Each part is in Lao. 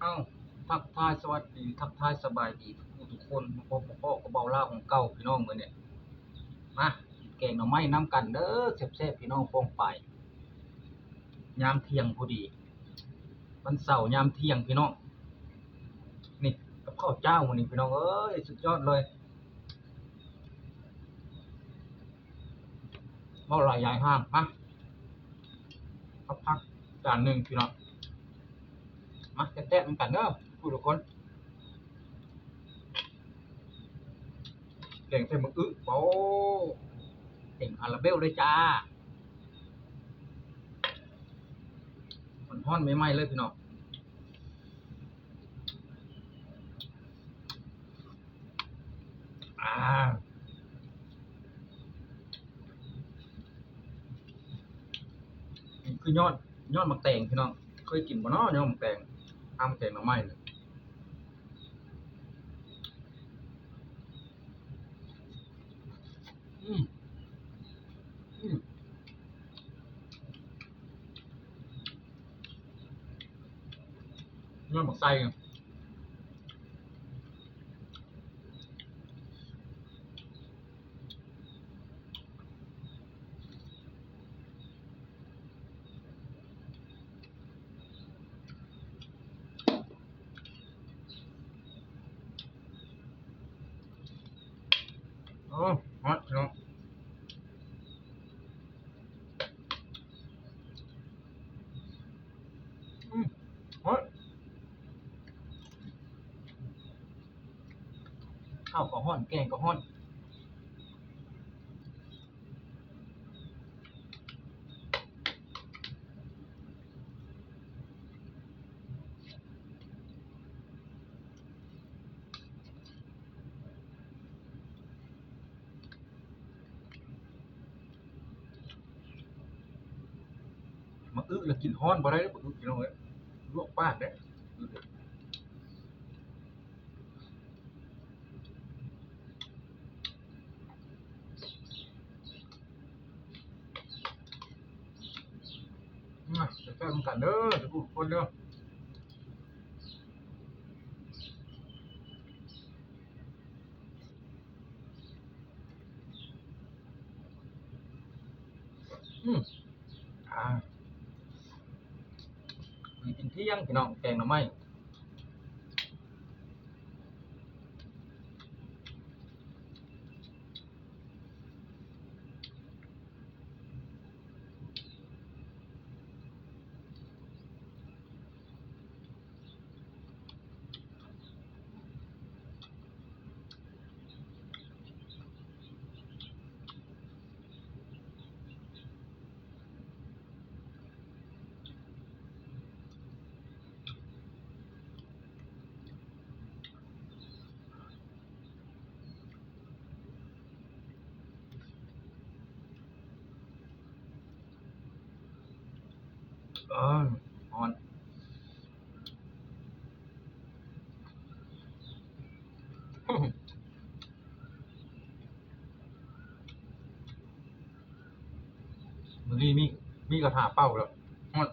ເອົ້າ ທັກທາຍສະຫວັດດີ ທັກທາຍສະບາຍດີທຸກຜູ້ທຸກຄົນ ມາພົບມາພໍ້ກັບເບົາລາວຂອງເກົ່າພີ່ນ້ອງ ມື້ນີ້ມາກິນແກງໜໍ່ໄມ້ນຳກັນເດີ ແຊບໆ ພີ່ນ້ອງປ້ອງປາຍ ຍາມທ່ຽງພໍດີ ວັນເສົາຍາມທ່ຽງພີ່ນ້ອງ ນີ້ກັບເຂົ້າຈ້າວມື້ນີ້ພີ່ນ້ອງເອີຍ ສຸດຍອດເລີຍ. ເວົ້າຫຼາຍຢາຍຫ່າງ ມາ ເອົາຜັກຈານໜຶ່ງພີ່ນ້ອງ ມາແຊບໆນຳກັນເດີທຸກຜູ້ທຸກຄົນ ແກງໃສ່ໝາກອຶ ໂອ້ ເຕັມຄາລາເບວເລີຍຈ້າ ຮ້ອນໆ ໃໝ່ໆ ເລີຍພີ່ນ້ອງ. ອ່າ ນີ້ຄືຍອດ ຍອດໝາກແຕງພີ່ນ້ອງ ເຄີຍກິນບໍ່ເນາະ ຍອດໝາກແຕງ ຕຳແກງໜໍ່ໄມ້ນີ້. ອືມ ອືມ ຍອດໝາກໄຊ ໂອ້ ຮອດພີ່ນ້ອງ ອືມ ຮອດ ເຂົ້າກໍຮ້ອນ ແກງກໍຮ້ອນ. ໝາກອຶລະກິນຮ້ອນບໍ່ໄດ້ເດີ ໝາກອຶພີ່ນ້ອງເອີຍ ລວກປາກເດ້ ອື. ມາແຊບໆນຳກັນເດີທຸກຄົນເດີ ອືມ ອ່າ ມື້ກິນທ່ຽງພີ່ນ້ອງ ແກງໜໍ່ໄມ້. ເອີ ຮ້ອນ ມື້ນີ້ມີ ມີກະທາເປົ່າແລ້ວ ຮ້ອນ.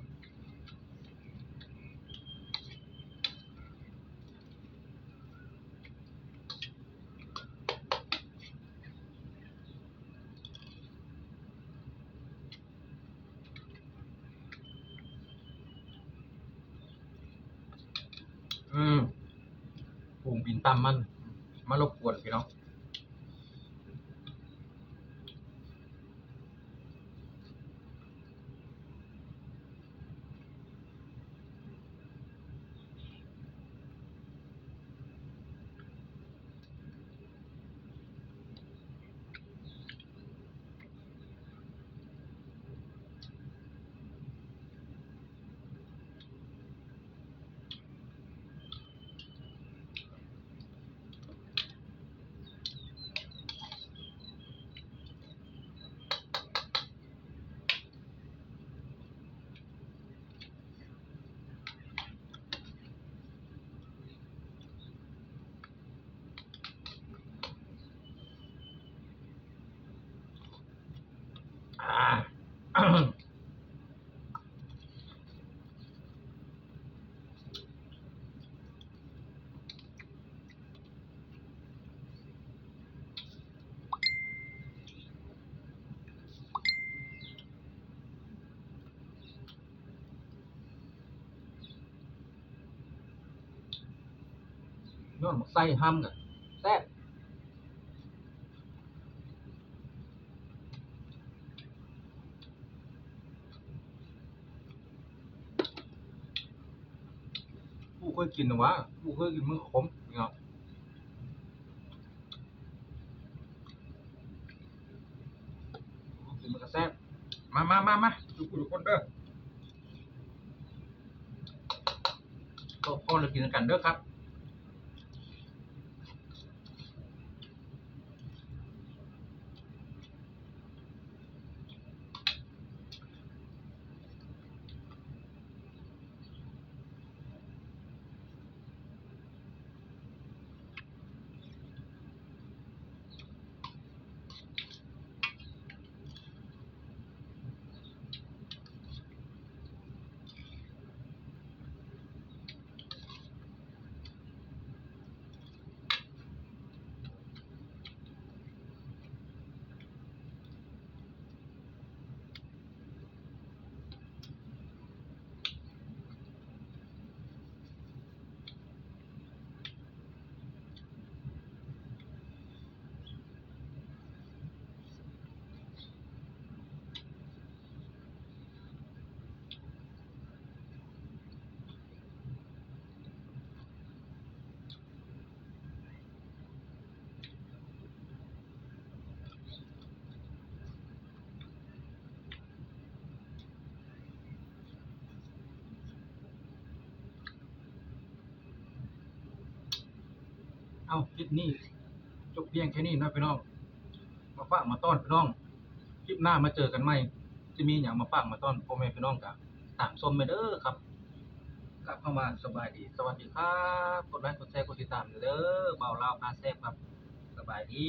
ອືມ ຝູງບິນຕ່ຳມັນມາລົບກວນພີ່ນ້ອງ. ອ ຍ້ອນໝາກໄຊຫ້ຳກະແຊບ. ບໍ່ເຄີຍກິນຫວາ ບໍ່ເຄີຍກິນໝາກຂມ ພີ່ນ້ອງ. ກິນມັນກະແຊບ. ມາ ມາ ມາ ມາ ທຸກຜູ້ທຸກຄົນເດີ ພໍ ພໍແລ້ວກິນນຳກັນເດີຄັບ. ເອົາ ຄລິບນີ້ຈົບພຽງແຄ່ນີ້ເນາະພີ່ນ້ອງ ມາຝາກມາຕ້ອນພີ່ນ້ອງ. ຄລິບໜ້າມາເຈີກັນໃໝ່ ຊິມີຫຍັງມາຝາກມາຕ້ອນພໍ່ແມ່ພີ່ນ້ອງກະຕາມຊົມແດ່ເດີຄັບ. ກັບຄຳວ່າສະບາຍດີ ສະຫວັດດີຄັບ. ກົດໄລ ກົດແຊ ກົດຕິດຕາມແດ່ເດີ ບ່າວລາວພາແຊບຄັບ. ສະບາຍດີ.